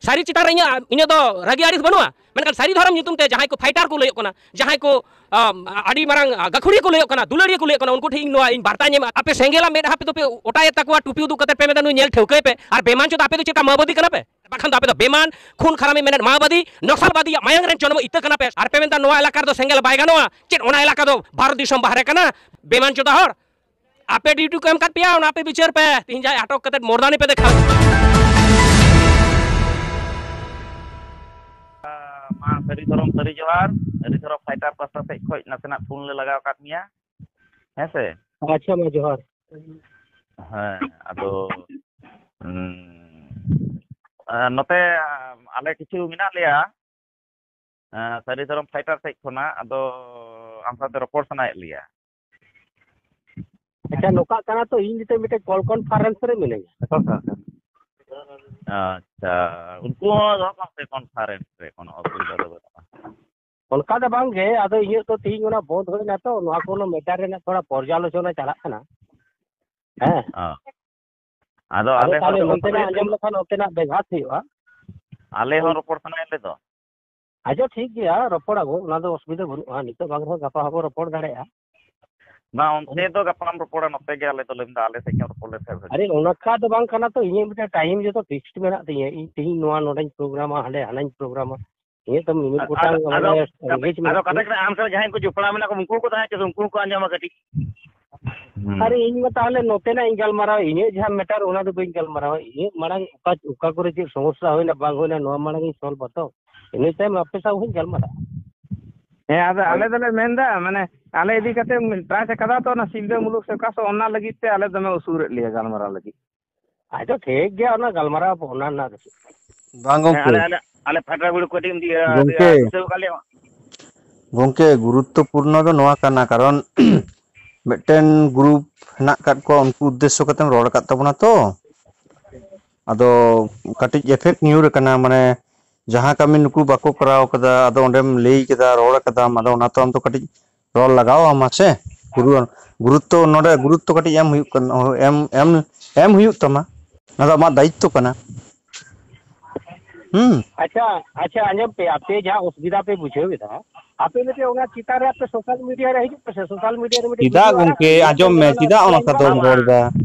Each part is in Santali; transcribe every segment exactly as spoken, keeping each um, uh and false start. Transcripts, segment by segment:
ᱥᱟᱹᱨᱤ ᱪᱮᱛᱟᱱ ᱨᱮ ᱤᱧᱟᱹᱜ, ᱤᱧᱟᱹᱜ ᱫᱚ ᱨᱟᱹᱜᱤ ᱟᱹᱲᱤᱥ ᱵᱟᱹᱱᱩᱜᱼᱟ, ᱢᱮᱱᱠᱷᱟᱱ ᱥᱟᱹᱨᱤ ᱫᱷᱚᱨᱚᱢ ᱧᱩᱛᱩᱢ ᱛᱮ ᱡᱟᱦᱟᱸᱭ ᱠᱚ ᱯᱷᱟᱭᱴᱟᱨ ᱠᱚ ᱞᱟᱹᱭᱚᱜ ᱠᱟᱱᱟ, ᱡᱟᱦᱟᱸᱭ ᱠᱚ ᱟᱹᱰᱤ ᱢᱟᱨᱟᱝ ᱜᱟᱹᱠᱷᱩᱲᱤᱭᱟᱹ ᱠᱚ ᱞᱟᱹᱭᱚᱜ ᱠᱟᱱᱟ, ᱫᱩᱞᱟᱹᱲᱤᱭᱟᱹ ᱠᱚ ᱞᱟᱹᱭᱚᱜ ᱠᱟᱱᱟ, ᱩᱱᱠᱩ ᱴᱷᱮᱱ ᱤᱧ ᱱᱚᱣᱟ ᱤᱧ ᱵᱟᱨᱛᱟᱧ ᱮᱢᱟ, ᱟᱯᱮ ᱥᱮᱸᱜᱮᱞᱟᱜ ᱢᱮᱫᱦᱟ ᱯᱮ ᱫᱚᱯᱮ ᱚᱴᱟᱭᱮᱫ ᱛᱟᱠᱚᱣᱟ, ᱴᱩᱯᱤ ᱩᱫᱩᱜ ᱠᱟᱛᱮ ᱯᱮ ᱢᱮᱱᱫᱟ ᱱᱩᱭ ᱧᱮᱞ ᱴᱷᱟᱹᱣᱠᱟᱹᱭ ᱯᱮ᱾ ᱟᱨ ᱵᱮᱢᱟᱱ ᱪᱚᱫ ᱟᱯᱮ ᱫᱚ ᱪᱮᱫ ᱞᱮᱠᱟ ᱢᱟᱣᱵᱟᱫᱤ ᱠᱟᱱᱟ ᱯᱮ? ᱵᱟᱠᱷᱟᱱ ᱫᱚ ᱟᱯᱮ ᱫᱚ ᱵᱮᱢᱟᱱ, ᱠᱷᱩᱱ ᱠᱷᱟᱨᱟᱢᱤ ᱢᱮᱱᱮᱫ ᱢᱟᱣᱵᱟᱫᱤ, ᱱᱚᱠᱥᱟᱞᱵᱟᱫᱤ ᱟᱜ ᱢᱟᱭᱟᱝ ᱨᱮᱱ ᱡᱚᱱᱢᱚ ᱤᱛᱟᱹ ᱠᱟᱱᱟ ᱯᱮ᱾ ᱟᱨ ᱯᱮ ᱢᱮᱱᱫᱟ ᱱᱚᱣᱟ ᱮᱞᱟᱠᱟ ᱨᱮᱫᱚ ᱥᱮᱸᱜᱮᱞ ᱵᱟᱭ ᱜᱟᱱᱚᱜᱼᱟ᱾ ᱪᱮᱫ ᱚᱱᱟ ᱮᱞᱟᱠᱟ ᱫᱚ ᱵᱷᱟᱨᱚᱛ ᱫᱤᱥᱚᱢ ᱵᱟᱦᱨᱮ ᱠᱟᱱᱟ? ᱵᱮᱢᱟᱱ ᱪᱚᱫᱟ ᱦᱚᱲ, ᱟᱯᱮ ᱰᱤᱭᱩᱴᱤ ᱠᱚ ᱮᱢ ᱠᱟᱫ ᱯᱮᱭᱟ, ᱚᱱᱟ ᱟᱯᱮ ᱵᱤᱪᱟᱹᱨ ᱯᱮ᱾ ᱛᱤᱦᱤᱧ ᱡᱟᱦᱟᱸᱭ ᱟᱴᱚᱠ ᱠᱟᱛᱮ ᱢᱚᱨᱫᱟᱱᱤ ᱯᱮ ᱫᱮᱠᱷᱟᱣ᱾ ᱢᱟ ᱥᱟᱹᱨᱤ ᱫᱷᱚᱨᱚᱢ ᱥᱟᱹᱨᱤ ᱡᱚᱦᱟᱨ᱾ ᱥᱟᱹᱨᱤ ᱫᱷᱚᱨᱚᱢ ᱯᱷᱟᱭᱴᱟᱨ ᱯᱟᱥᱴᱟ ᱥᱮᱫ ᱠᱷᱚᱱ ᱱᱟᱥᱮᱱᱟᱜ ᱯᱷᱳᱱ ᱞᱮ ᱞᱟᱜᱟᱣ ᱟᱠᱟᱫ ᱢᱮᱭᱟ, ᱦᱮᱸ ᱥᱮ? ᱟᱪᱪᱷᱟ, ᱢᱟ ᱡᱚᱦᱟᱨ᱾ ᱦᱮᱸ, ᱟᱫᱚ ᱩᱸ, ᱟ, ᱱᱚᱛᱮ ᱟᱞᱮ ᱠᱤᱪᱷᱩ ᱢᱮᱱᱟᱜ ᱞᱮᱭᱟ, ᱟ, ᱥᱟᱹᱨᱤ ᱫᱷᱚᱨᱚᱢ ᱯᱷᱟᱭᱴᱟᱨ ᱥᱮᱫ ᱠᱷᱚᱱᱟᱜ᱾ ᱟᱫᱚ ᱟᱢ ᱥᱟᱶᱛᱮ ᱨᱚᱯᱚᱲ ᱥᱟᱱᱟᱭᱮᱫ ᱞᱮᱭᱟ᱾ ᱟᱪᱪᱷᱟ, ᱱᱚᱝᱠᱟᱜ ᱠᱟᱱᱟ ᱛᱚ, ᱤᱧ ᱱᱤᱛᱚᱜ ᱢᱤᱫᱴᱮᱱ ᱠᱚᱞ ᱠᱚᱱᱯᱷᱟᱨᱮᱱᱥ ᱨᱮ ᱢᱤᱱᱟᱹᱧᱟ᱾ ᱟᱪᱪᱷᱟ, ᱩᱱᱠᱩ ᱦᱚᱸ ᱫᱚᱦᱚ ᱠᱚᱢ ᱥᱮ ᱠᱚᱱᱯᱷᱟᱨᱮᱱᱥ ᱨᱮ, ᱠᱳᱱᱳ ᱚᱥᱩᱵᱤᱫᱷᱟ ᱫᱚ ᱵᱟᱹᱱᱩᱜᱼᱟ᱾ ᱚᱱᱠᱟ ᱫᱚ ᱵᱟᱝ ᱜᱮ, ᱟᱫᱚ ᱤᱧᱟᱹᱜ ᱛᱚ ᱛᱤᱦᱤᱧ ᱚᱱᱟ ᱵᱚᱱᱫ ᱦᱩᱭᱱᱟ ᱛᱚ, ᱱᱚᱣᱟ ᱠᱚ ᱚᱱᱟ ᱢᱮᱴᱟᱨ ᱨᱮᱱᱟᱜ ᱛᱷᱚᱲᱟ ᱯᱚᱨᱡᱟᱞᱳᱪᱚᱱᱟ ᱪᱟᱞᱟᱜ ᱠᱟᱱᱟ᱾ ᱦᱮᱸ᱾ ᱚ᱾ ᱟᱫᱚ ᱟᱫᱚ ᱟᱞᱮ ᱦᱚᱸ ᱛᱟᱦᱞᱮ ᱨᱚᱯᱚᱲ ᱱᱚᱛᱮᱱᱟᱜ ᱥᱟᱱᱟᱭᱮᱫ ᱞᱮ ᱟᱸᱡᱚᱢ ᱫᱚ᱾ ᱞᱮᱠᱷᱟᱱ ᱚᱱᱛᱮᱱᱟᱜ ᱵᱮᱜᱷᱟᱛ ᱦᱩᱭᱩᱜᱼᱟ᱾ ᱟᱞᱮ ᱦᱚᱸ ᱨᱚᱯᱚᱲ ᱥᱟᱱᱟᱭᱮᱫ ᱞᱮ ᱫᱚ᱾ ᱟᱪᱪᱷᱟ, ᱴᱷᱤᱠ ᱜᱮᱭᱟ, ᱨᱚᱯᱚᱲ ᱟᱵᱚ, ᱚᱱᱟ ᱫᱚ ᱚᱥᱩᱵᱤᱫᱷᱟ ᱵᱟᱹᱱᱩᱜᱼᱟ, ᱱᱤᱛᱚᱜ ᱵᱟᱝ ᱨᱮᱦᱚᱸ ᱜᱟᱯᱟ ᱦᱚᱸᱵᱚ ᱨᱚᱯᱚᱲ ᱫᱟᱲᱮᱭᱟᱜᱼᱟ᱾ ᱵᱟᱝ, ᱚᱱᱛᱮ ᱫᱚ ᱜᱟᱯᱟᱢ ᱨᱚᱯᱚᱲᱟ, ᱱᱚᱛᱮ ᱜᱮ ᱟᱞᱮ ᱫᱚᱞᱮ ᱢᱮᱱᱫᱟ, ᱟᱞᱮ ᱥᱮᱫ ᱜᱮᱢ ᱨᱚᱯᱚᱲ ᱞᱮᱱᱠᱷᱟᱱ ᱵᱷᱟᱹᱜᱤ᱾ ᱟᱨᱮ, ᱚᱱᱠᱟ ᱫᱚ ᱵᱟᱝ ᱠᱟᱱᱟ ᱛᱚ, ᱤᱧᱟᱹᱜ ᱢᱤᱫᱴᱮᱱ ᱴᱟᱭᱤᱢ ᱡᱚᱛᱚ ᱯᱷᱤᱠᱥᱰ ᱢᱮᱱᱟᱜ ᱛᱤᱧᱟᱹ᱾ ᱤᱧ ᱛᱤᱦᱤᱧ ᱱᱚᱣᱟ ᱱᱚᱰᱮᱧ ᱯᱨᱳᱜᱨᱟᱢᱟ, ᱦᱟᱸᱰᱮ ᱦᱟᱱᱟᱧ ᱯᱨᱳᱜᱨᱟᱢᱟ, ᱤᱧᱟᱹᱜ ᱛᱚ ᱢᱤᱢᱤᱫ ᱟᱫᱚ, ᱜᱚᱴᱟᱝ ᱟᱫᱚ, ᱢᱟᱱᱮ ᱟᱫᱚ, engagement ᱟᱫᱚ ᱢᱮᱱᱟᱜ ᱠᱟᱛᱷᱟ ᱛᱤᱧᱟᱹ᱾ ᱠᱟᱱᱟ, ᱟᱢ ᱥᱟᱶ ᱡᱟᱦᱟᱸᱭ ᱠᱚ ᱡᱚᱯᱲᱟᱣ ᱢᱮᱱᱟᱜ ᱠᱚ, ᱩᱱᱠᱩ ᱦᱚᱸᱠᱚ ᱛᱟᱦᱮᱸ ᱦᱚᱪᱚ, ᱩᱱᱠᱩ ᱦᱚᱸᱠᱚ ᱟᱸᱡᱚᱢᱟ ᱠᱟᱹᱴᱤᱡ᱾ ᱦᱩᱸ᱾ ᱟᱨᱮ, ᱤᱧ ᱢᱟ ᱛᱟᱦᱞᱮ ᱱᱚᱛᱮᱱᱟᱜ ᱤᱧ ᱜᱟᱞᱢᱟᱨᱟᱣᱟ, ᱤᱧᱟᱹᱜ ᱡᱟᱦᱟᱸ ᱢᱮᱴᱟᱨ ᱚᱱᱟ ᱫᱚ ᱵᱟᱹᱧ ᱜᱟᱞᱢᱟᱨᱟᱣᱟ᱾ ᱤᱧᱟᱹᱜ ᱢᱟᱲᱟᱝ ᱚᱠᱟ, ᱚᱠᱟ ᱠᱚᱨᱮ ᱪᱮᱫ ᱥᱚᱢᱚᱥᱥᱟ ᱦᱩᱭᱱᱟ ᱵᱟᱝ ᱦᱩᱭᱱᱟ, ᱱᱚᱣᱟ ᱢᱟᱲᱟᱝ ᱤᱧ ᱥᱚᱞᱵᱷ ᱟᱛᱚ, ᱤᱱᱟᱹ ᱛᱟᱭᱚᱢ ᱟᱯᱮ ᱥᱟᱶ ᱦᱚᱸᱧ ᱜᱟᱞᱢᱟᱨᱟᱜᱼᱟ᱾ ᱦᱮᱸ, ᱟᱫᱚ ᱦᱳᱭ᱾ ᱟᱞᱮ ᱫᱚᱞᱮ ᱢᱮᱱᱫᱟ, ᱢᱟᱱᱮ, ᱟᱞᱮ ᱤᱫᱤ ᱠᱟᱛᱮ ᱴᱨᱟᱪ ᱟᱠᱟᱫᱟ ᱛᱚ, ᱚᱱᱟ ᱥᱤᱞᱫᱟᱹ ᱢᱩᱞᱩᱠ ᱥᱮ ᱚᱠᱟ ᱥᱮᱫ, ᱚᱱᱟ ᱞᱟᱹᱜᱤᱫ ᱛᱮ ᱟᱞᱮ ᱫᱚᱢᱮ ᱩᱥᱩᱨᱮᱫ ᱞᱮᱭᱟ ᱜᱟᱞᱢᱟᱨᱟᱣ ᱞᱟᱹᱜᱤᱫ᱾ ᱟᱪᱪᱷᱟ, ᱴᱷᱤᱠ ᱜᱮᱭᱟ, ᱚᱱᱟ ᱜᱟᱞᱢᱟᱨᱟᱣ ᱟᱵᱚ, ᱚᱱᱟ ᱨᱮᱱᱟᱜ ᱫᱚ ᱪᱮᱫ? ᱵᱟᱝ ᱦᱮᱸ, ᱜᱚᱝᱠᱮ᱾ ᱟᱞᱮ, ᱟᱞᱮ, ᱟᱞᱮ ᱯᱷᱟᱴᱟ ᱵᱩᱲᱤ ᱠᱚ ᱠᱟᱹᱴᱤᱡ ᱮᱢ ᱫᱤ-, ᱜᱚᱝᱠᱮ᱾ ᱫᱤᱥᱟᱹ ᱟᱠᱟᱫ ᱞᱮᱭᱟ᱾ ᱜᱚᱝᱠᱮ, ᱜᱩᱨᱩᱛᱛᱚᱯᱩᱨᱱᱚ ᱫᱚ ᱱᱚᱣᱟ ᱠᱟᱱᱟ, ᱠᱟᱨᱚᱱ ᱢᱤᱫᱴᱮᱱ ᱜᱨᱩᱯ ᱦᱮᱱᱟᱜ ᱟᱠᱟᱫ ᱠᱚᱣᱟ, ᱩᱱᱠᱩ ᱩᱫᱽᱫᱮᱥᱥᱚ ᱠᱟᱛᱮᱢ ᱨᱚᱲ ᱟᱠᱟᱫ ᱛᱟᱵᱚᱱᱟ ᱛᱚ᱾ ᱟᱫᱚ ᱠᱟᱹᱴᱤᱡ ᱮᱯᱷᱮᱠᱴ ᱧᱩᱨ ᱟᱠᱟᱱᱟ, ᱢᱟᱱᱮ ᱡᱟᱦᱟᱸ ᱠᱟᱹᱢᱤ ᱱᱩᱠᱩ ᱵᱟᱠᱚ ᱠᱚᱨᱟᱣ ᱠᱟᱫᱟ, ᱟᱫᱚ ᱚᱸᱰᱮᱢ ᱞᱟᱹᱭ ᱠᱮᱫᱟ, ᱨᱚᱲ ᱠᱟᱫᱟᱢ, ᱟᱫᱚ ᱚᱱᱟ ᱛᱚ ᱟᱢ ᱛᱚ ᱠᱟᱹᱴᱤᱡ ᱨᱚᱲ ᱞᱟᱜᱟᱣ ᱟᱢᱟ ᱥᱮ᱾ ᱜᱩᱨᱩ-, ᱜᱩᱨᱩᱛᱛᱚ, ᱱᱚᱰᱮ ᱜᱩᱨᱩᱛᱛᱚ ᱠᱟᱹᱴᱤᱡ ᱮᱢ ᱦᱩᱭᱩᱜ ᱠᱟᱱᱟ, ᱮᱢ, ᱮᱢ, ᱮᱢ ᱦᱩᱭᱩᱜ ᱛᱟᱢᱟ, ᱚᱱᱟ ᱫᱚ ᱟᱢᱟᱜ ᱫᱟᱭᱤᱛᱛᱚ ᱠᱟᱱᱟ᱾ ᱦᱩᱸ᱾ ᱟᱪᱪᱷᱟ, ᱟᱪᱪᱷᱟ, ᱟᱸᱡᱚᱢ ᱯᱮ, ᱟᱯᱮ ᱡᱟᱦᱟᱸ ᱚᱥᱩᱵᱤᱫᱷᱟ ᱯᱮ ᱵᱩᱡᱷᱟᱹᱣ ᱮᱫᱟ, ᱟᱯᱮ ᱢᱤᱫᱴᱮᱡ ᱚᱱᱟ ᱪᱮᱛᱟᱱ ᱨᱮ ᱟᱯᱮ social media ᱨᱮ ᱦᱤᱡᱩᱜ ᱯᱮᱥᱮ, social media ᱨᱮ ᱢᱤᱫᱴᱮᱡ ᱪᱮᱫᱟᱜ video ᱟᱲᱟᱜ ᱜᱚᱝᱠᱮ, ᱯᱮ, ᱟᱸᱡᱚᱢ ᱢᱮ, ᱚᱱᱟ ᱪᱮᱫᱟᱜ ᱚᱱᱟ ᱠᱟᱛᱷᱟ ᱫᱚᱢ ᱨᱚᱲ ᱮᱫᱟ?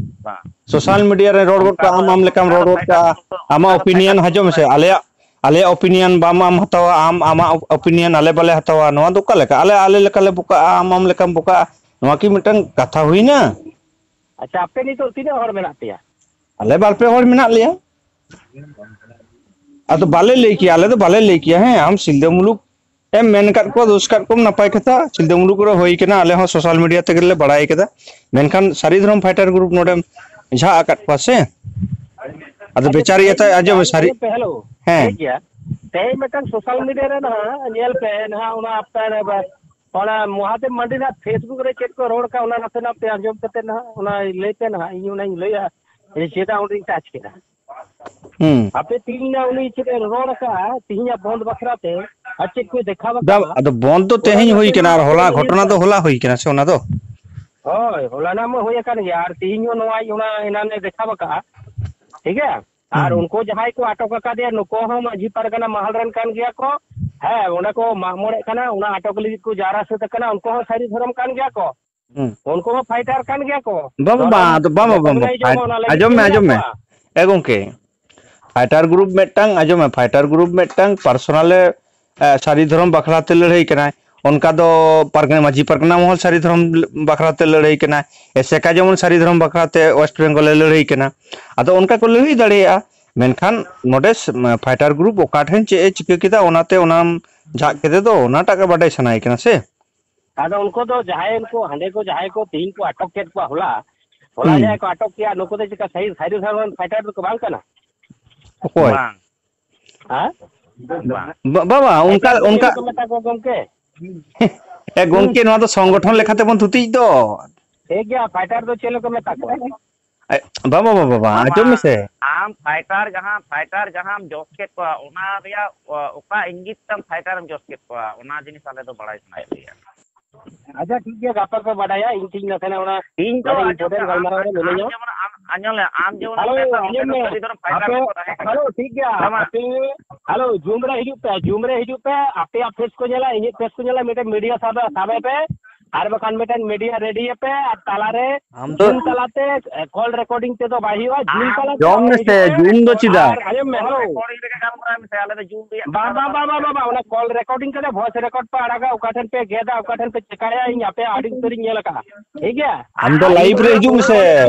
ᱵᱟᱝ᱾ Social media ᱨᱮ ᱨᱚᱲ ᱜᱚᱫ ᱠᱟᱜ ᱟᱢ, ᱟᱢ ᱞᱮᱠᱟᱢ ᱨᱚᱲ ᱜᱚᱫ ᱠᱟᱜᱼᱟ, ᱟᱢᱟᱜ opinion ᱦᱤᱡᱩᱜ ᱢᱮᱥᱮ, ᱟᱞᱮᱭᱟᱜ, ᱟᱞᱮᱭᱟᱜ opinion ᱵᱟᱢ ᱟᱢ ᱦᱟᱛᱟᱣᱟ, ᱟᱢ ᱟᱢᱟᱜ opinion ᱟᱞᱮ ᱵᱟᱞᱮ ᱦᱟᱛᱟᱣᱟ, ᱱᱚᱣᱟ ᱫᱚ ᱚᱠᱟ ᱞᱮᱠᱟ? ᱟᱞᱮ ᱟᱞᱮ ᱞᱮᱠᱟᱞᱮ ᱵᱚᱠᱟᱜᱼᱟ, ᱟᱢ ᱟᱢ ᱞᱮᱠᱟᱢ ᱵᱚᱠᱟᱜᱼᱟ, ᱱᱚᱣᱟ ᱠᱤ ᱢᱤᱫᱴᱟᱝ ᱠᱟᱛᱷᱟ ᱦᱩᱭᱱᱟ? ᱟᱪᱪᱷᱟ, ᱟᱯᱮ ᱱᱤᱛᱚᱜ ᱛᱤᱱᱟᱹᱜ ᱦᱚᱲ ᱢᱮᱱᱟᱜ ᱯᱮᱭᱟ? ᱟᱞᱮ ᱵᱟᱨ ᱯᱮ ᱦᱚᱲ ᱢᱮᱱᱟᱜ ᱞᱮᱭᱟ᱾ ᱟᱫᱚ ᱵᱟᱞᱮ ᱞᱟᱹᱭ ᱠᱮᱭᱟ, ᱟᱞᱮ ᱫᱚ ᱵᱟᱞᱮ ᱞᱟᱹᱭ ᱠᱮᱭᱟ᱾ ᱦᱮᱸ, ᱟᱢ ᱥᱤᱞᱫᱟᱹ ᱢᱩᱞᱩᱠ ᱮᱢ ᱢᱮᱱ ᱟᱠᱟᱫ ᱠᱚᱣᱟ, ᱫᱳᱥ ᱟᱠᱟᱫ ᱠᱚᱢ, ᱱᱟᱯᱟᱭ ᱠᱟᱛᱷᱟ᱾ ᱥᱤᱞᱫᱟᱹ ᱢᱩᱞᱩᱠ ᱠᱚᱨᱮ ᱦᱩᱭ ᱠᱟᱱᱟ, ᱟᱞᱮ ᱦᱚᱸ social media ᱛᱮᱜᱮ ᱞᱮ ᱵᱟᱲᱟᱭ ᱠᱮᱫᱟ᱾ ᱢᱮᱱᱠᱷᱟᱱ ᱥᱟᱹᱨᱤ ᱫᱷᱚᱨᱚᱢ fighter group ᱱᱚᱰᱮᱢ ᱡᱷᱟᱜ ᱟᱠᱟᱫ ᱠᱚᱣᱟ ᱥᱮ? ᱟᱫᱚ ᱟᱪᱪᱷᱟ, ᱵᱮᱪᱟᱨᱤᱭᱟᱹ ᱛᱮᱦᱮᱧ ᱛᱟᱭ ᱟᱸᱡᱚᱢ ᱢᱮ, ᱢᱤᱫᱴᱟᱝ ᱥᱟᱹᱨᱤ᱾ ᱧᱮᱞ ᱯᱮ, hello, ᱦᱮᱸ᱾ ᱴᱷᱤᱠ ᱜᱮᱭᱟ᱾ ᱛᱮᱦᱮᱧ ᱢᱤᱫᱴᱟᱝ social media ᱨᱮ ᱱᱟᱦᱟᱜ ᱧᱮᱞ ᱯᱮ, ᱱᱟᱦᱟᱜ ᱚᱱᱟ ᱟᱯᱮ ᱨᱮ ᱵᱟ-, ᱚᱱᱟ ᱢᱚᱦᱟᱫᱮᱵ ᱢᱟᱱᱰᱤ ᱱᱟᱦᱟᱜ Facebook ᱨᱮ ᱪᱮᱫ ᱠᱚ ᱨᱚᱲ ᱠᱟᱜ, ᱚᱱᱟ ᱱᱟᱥᱮᱱᱟᱜ ᱯᱮ ᱟᱸᱡᱚᱢ ᱠᱟᱛᱮ ᱱᱟᱦᱟᱜ ᱚᱱᱟ ᱞᱟᱹᱭ ᱯᱮ ᱱᱟᱦᱟᱜ, ᱤᱧ ᱚᱱᱟᱧ ᱞᱟᱹᱭᱟ ᱡᱮ ᱪᱮᱫᱟᱜ ᱚᱸᱰᱮᱧ touch ᱠᱮᱫᱟ᱾ ᱦᱩᱸ᱾ ᱟᱯᱮ ᱛᱮᱦᱮᱧ ᱱᱟᱦᱟᱜ ᱩᱱᱤ ᱪᱮᱫ ᱮ ᱨᱚᱲ ᱠᱟᱜᱼᱟ ᱛᱮᱦᱮᱧᱟᱜ ᱵᱚᱱᱫ ᱵᱟᱠᱷᱨᱟ ᱛᱮ, ᱟᱨ ᱪᱮᱫ ᱠᱚᱭ ᱫᱮᱠᱷᱟᱣ ᱵᱟᱝ, ᱠᱟᱜᱼᱟ, ᱟᱫᱚ ᱵᱚᱱᱫ ᱫᱚ ᱚᱱᱟ ᱛᱮᱦᱮᱧ ᱦᱩᱭ ᱱᱟᱥᱮᱱᱟᱜ ᱠᱟᱱᱟ, ᱟᱨ ᱦᱚᱞᱟ ᱟᱯᱮ ᱜᱷᱚᱴᱚᱱᱟ ᱫᱚ ᱦᱚᱞᱟ ᱦᱩᱭ ᱠᱟᱱᱟ ᱥᱮ ᱚᱱᱟ ᱫᱚ? ᱦᱳᱭ, ᱦᱚᱞᱟᱱᱟᱜ ᱢᱟ ᱦᱩᱭ ᱟᱠᱟᱱ ᱜᱮᱭᱟ, ᱟᱨ ᱛᱮᱦᱮᱧ ᱦᱚᱸ ᱱᱚᱣᱟ ᱚᱱᱟ ᱮᱱᱟᱱᱮ ᱫᱮᱠᱷᱟᱣ ᱟᱠᱟᱜᱼᱟ, ᱴᱷᱤᱠ ᱜᱮᱭᱟ? ᱟᱨ ᱦᱩᱸ᱾ ᱩᱱᱠᱩ ᱡᱟᱦᱟᱸᱭ ᱠᱚ ᱟᱴᱚᱠ ᱟᱠᱟᱫᱮᱭᱟ, ᱱᱩᱠᱩ ᱦᱚᱸ ᱢᱟᱹᱡᱷᱤ ᱯᱟᱨᱜᱟᱱᱟ ᱢᱟᱦᱟᱞ ᱨᱮᱱ ᱠᱟᱱ ᱜᱮᱭᱟ ᱠᱚ᱾ ᱦᱮᱸ, ᱚᱸᱰᱮ ᱠᱚ ᱢᱟᱜ ᱢᱚᱬᱮᱜ ᱠᱟᱱᱟ, ᱚᱱᱟ ᱟᱴᱚᱠ ᱞᱟᱹᱜᱤᱫ ᱠᱚ ᱡᱟᱣᱨᱟ ᱥᱟᱹᱛ ᱟᱠᱟᱱᱟ, ᱩᱱᱠᱩ ᱦᱚᱸ ᱥᱟᱹᱨᱤ ᱫᱷᱚᱨᱚᱢ ᱠᱟᱱ ᱜᱮᱭᱟ ᱠᱚ᱾ ᱦᱩᱸ᱾ ᱩᱱᱠᱩ ᱦᱚᱸ fighter ᱠᱟᱱ ᱜᱮᱭᱟ ᱠᱚ᱾ ᱵᱟᱝ, ᱵᱟᱝ, ᱫᱷᱚᱨᱚᱢ ᱟᱫᱚ ᱵᱟᱝ, ᱵᱟᱝ, ᱡᱟᱹᱛ ᱵᱟᱝ, ᱵᱟᱝ, ᱵᱷᱟᱹᱞᱟᱹᱭ ᱡᱚᱝ fight-, ᱚᱱᱟ ᱞᱟᱹᱜᱤᱫ ᱟᱸᱡᱚᱢ ᱠᱚ ᱢᱮ, ᱢᱮᱱᱟᱜ ᱟᱸᱡᱚᱢ ᱢᱮ᱾ ᱠᱚᱣᱟ᱾ ᱮ ᱜᱚᱝᱠᱮ, fighter group ᱢᱤᱫᱴᱟᱝ ᱟᱸᱡᱚᱢ ᱢᱮ, fighter group ᱢᱤᱫᱴᱟᱝ personal ᱮ, ᱮ, ᱥᱟᱹᱨᱤ ᱫᱷᱚᱨᱚᱢ ᱵᱟᱠᱷᱨᱟ ᱛᱮ ᱞᱟᱹᱲᱦᱟᱹᱭ ᱠᱟᱱᱟᱭ᱾ ᱚᱱᱠᱟ ᱫᱚ ᱯᱟᱨᱜᱟᱱᱟ, ᱢᱟᱹᱡᱷᱤ ᱯᱟᱨᱜᱟᱱᱟ ᱢᱚᱦᱚᱞ ᱥᱟᱹᱨᱤ ᱫᱷᱚᱨᱚᱢ ᱵᱟᱠᱷᱨᱟ ᱛᱮ ᱞᱟᱹᱲᱦᱟᱹᱭ ᱠᱟᱱᱟᱭ᱾ ᱮᱥᱮᱠᱟ ᱡᱮᱢᱚᱱ ᱥᱟᱹᱨᱤ ᱫᱷᱚᱨᱚᱢ ᱵᱟᱠᱷᱨᱟ ᱛᱮ West Bengal ᱮ ᱞᱟᱹᱲᱦᱟᱹᱭ ᱠᱟᱱᱟ᱾ ᱟᱫᱚ ᱚᱱᱠᱟ ᱠᱚ ᱞᱟᱹᱲᱦᱟᱹᱭ ᱫᱟᱲᱮᱭᱟᱜᱼᱟ᱾ ᱢᱮᱱᱠᱷᱟᱱ ᱱᱚᱰᱮ ᱥ-, fighter group ᱚᱠᱟ ᱴᱷᱮᱱ ᱪᱮᱫ ᱮ ᱪᱤᱠᱟᱹ ᱠᱮᱫᱟ, ᱚᱱᱟᱛᱮ ᱚᱱᱟᱢ ᱡᱷᱟᱜ ᱠᱮᱫᱮ ᱫᱚ, ᱚᱱᱟᱴᱟᱜ ᱜᱮ ᱵᱟᱰᱟᱭ ᱥᱟᱱᱟᱭᱮ ᱠᱟᱱᱟ ᱥᱮ? ᱟᱫᱚ ᱩᱱᱠᱩ ᱫᱚ ᱡᱟᱦᱟᱸᱭ ᱩᱱᱠᱩ ᱦᱟᱸᱰᱮ ᱠᱚ ᱡᱟᱦᱟᱸᱭ ᱠᱚ ᱛᱮᱦᱤᱧ ᱠᱚ ᱟᱴᱚᱠ ᱠᱮᱫ ᱠᱚᱣᱟ ᱦᱚᱞᱟ, ᱦᱚᱞᱟ ᱦᱩᱸ᱾ ᱡᱟᱦᱟᱸᱭ ᱠᱚ ᱟᱴᱚᱠ ᱠᱮᱜᱼᱟ, ᱱᱩᱠᱩ ᱫᱚ ᱪᱮᱠᱟ ᱥᱟᱹᱦᱤ, ᱥᱟᱹᱨᱤ ᱫᱷᱚᱨᱚᱢ ᱨᱮᱱ fighter ᱫᱚᱠᱚ ᱵᱟᱝ ᱠᱟᱱᱟ? ᱚᱠᱚᱭ? ᱵᱟᱝ᱾ ᱦᱮᱸ? ᱵᱟᱝ᱾ ᱵᱟ-, ᱵᱟᱵᱟ, ᱚᱱᱠᱟ, fighter ᱫᱚ ᱪᱮᱫ ᱚᱱᱠᱟ ᱠᱚ ᱢᱮᱛᱟ ᱠᱚᱣᱟ ᱜᱚᱢᱠᱮ? ᱮ ᱜᱚᱢᱠᱮ, ᱱᱚᱣᱟ ᱫᱚ ᱥᱚᱝᱜᱚᱴᱷᱚᱱ ᱞᱮᱠᱟᱛᱮ ᱵᱚᱱ ᱛᱷᱩᱛᱤᱭᱮᱫ ᱫᱚ᱾ ᱴᱷᱤᱠ ᱜᱮᱭᱟ, fighter ᱫᱚ ᱪᱮᱫ ᱠᱚ ᱢᱮᱛᱟ ᱠᱚᱣᱟ? ᱮ, ᱵᱟᱵᱟ, ᱵᱟᱵᱟ, ᱵᱟᱵᱟ, ᱵᱟᱵᱟ, ᱟᱸᱡᱚᱢ ᱢᱮᱥᱮ᱾ ᱟᱢ fighter ᱡᱟᱦᱟᱸ, fighter ᱡᱟᱦᱟᱸᱢ ᱡᱚᱥ ᱠᱮᱫ ᱠᱚᱣᱟ, ᱚᱱᱟ ᱨᱮᱭᱟᱜ, ᱚ, ᱚᱠᱟ ᱤᱝᱜᱤᱛ ᱛᱟᱢ fighter ᱮᱢ ᱡᱚᱥ ᱠᱮᱫ ᱠᱚᱣᱟ, ᱚᱱᱟ ᱡᱤᱱᱤᱥ ᱟᱞᱮ ᱫᱚ ᱵᱟᱲᱟᱭ ᱥᱟᱱᱟᱭᱮᱫ ᱞᱮᱭᱟ᱾ ᱟᱪᱪᱷᱟ, ᱴᱷᱤᱠ ᱜᱮᱭᱟ, ᱜᱟᱯᱟ ᱯᱮ ᱵᱟᱰᱟᱭᱟ᱾ ᱤᱧ ᱴᱷᱤᱠ ᱱᱟᱥᱮᱱᱟᱜ ᱚᱱᱟ ᱤᱧ ᱫᱚ ᱟᱹᱰᱤ ᱟᱸᱡᱚᱢ important ᱢᱮ, ᱜᱟᱞᱢᱟᱨᱟᱣ ᱨᱮ ᱟᱢ, ᱢᱤᱱᱟᱹᱧᱟ᱾ ᱟᱢ ᱡᱮᱢᱚᱱ, ᱟᱢ, ᱟᱸᱡᱚᱢ ᱞᱮ, ᱟᱸᱡᱚᱢ ᱞᱮ, ᱦᱮᱞᱳ, ᱟᱯᱮ ᱫᱚ ᱟᱸᱡᱚᱢ ᱢᱮ᱾ ᱥᱟᱹᱨᱤ ᱫᱷᱚᱨᱚᱢ fighter ᱟᱯᱮ, ᱠᱚ ᱛᱟᱦᱮᱸ ᱠᱟᱱᱟ᱾ ᱦᱮᱞᱳ, ᱴᱷᱤᱠ ᱜᱮᱭᱟ᱾ ᱵᱟᱝ, ᱵᱟᱝ᱾ ᱟᱯᱮ, ᱦᱮᱞᱳ, Zoom ᱨᱮ ᱦᱤᱡᱩᱜ ᱯᱮ, Zoom ᱨᱮ ᱦᱤᱡᱩᱜ ᱯᱮ, ᱟᱯᱮᱭᱟᱜ face ᱠᱚ ᱧᱮᱞᱟ, ᱤᱧᱟᱹᱜ face ᱠᱚ ᱧᱮᱞᱟ, ᱢᱤᱫᱴᱮᱱ media ᱥᱟᱵ, ᱥᱟᱵᱮ ᱯᱮ, ᱟᱨ ᱵᱟᱠᱷᱟᱱ ᱢᱤᱫᱴᱮᱱ media ready ᱭᱮᱯᱮ, ᱟᱨ ᱛᱟᱞᱟᱨᱮ ᱟᱢ ᱫᱚ Zoom ᱛᱟᱞᱟᱛᱮ, ᱮ, call recording ᱛᱮᱫᱚ ᱵᱟᱭ ᱦᱩᱭᱩᱜᱼᱟ, Zoom ᱟᱢ ᱛᱟᱞᱟᱛᱮ ᱡᱚᱢ ᱦᱤᱡᱩᱜ ᱢᱮᱥᱮ, ᱯᱮ᱾ Zoom ᱫᱚ ᱪᱮᱫᱟᱜ? ᱟᱨ ᱟᱸᱡᱚᱢ ᱢᱮ, ᱦᱮᱞᱳ᱾ Recording ᱨᱮᱜᱮ ᱜᱟᱞᱢᱟᱨᱟᱣ ᱢᱮᱥᱮ, ᱟᱞᱮ ᱫᱚ Zoom ᱨᱮᱭᱟᱜ ᱵᱟᱝ, ᱠᱟᱛᱷᱟ ᱵᱟᱝ, ᱫᱚ ᱵᱟᱝ, ᱵᱟᱝ, ᱵᱟᱝ, ᱵᱟᱝ, ᱚᱱᱟ call recording ᱠᱟᱛᱮ voice record ᱯᱮ ᱟᱲᱟᱜᱟ, ᱚᱠᱟ ᱴᱷᱮᱱ ᱯᱮ ᱜᱮᱫᱟ, ᱚᱠᱟ ᱴᱷᱮᱱ ᱯᱮ ᱪᱮᱠᱟᱭᱟ, ᱤᱧ ᱟᱯᱮᱭᱟᱜ ᱟᱹᱰᱤ ᱩᱛᱟᱹᱨᱤᱧ ᱧᱮᱞ ᱟᱠᱟᱫᱼᱟ᱾ ᱴᱷᱤᱠ ᱜᱮᱭᱟ? ᱟᱢ ᱫᱚ live ᱨᱮ ᱦᱤᱡᱩᱜ ᱢᱮᱥᱮ᱾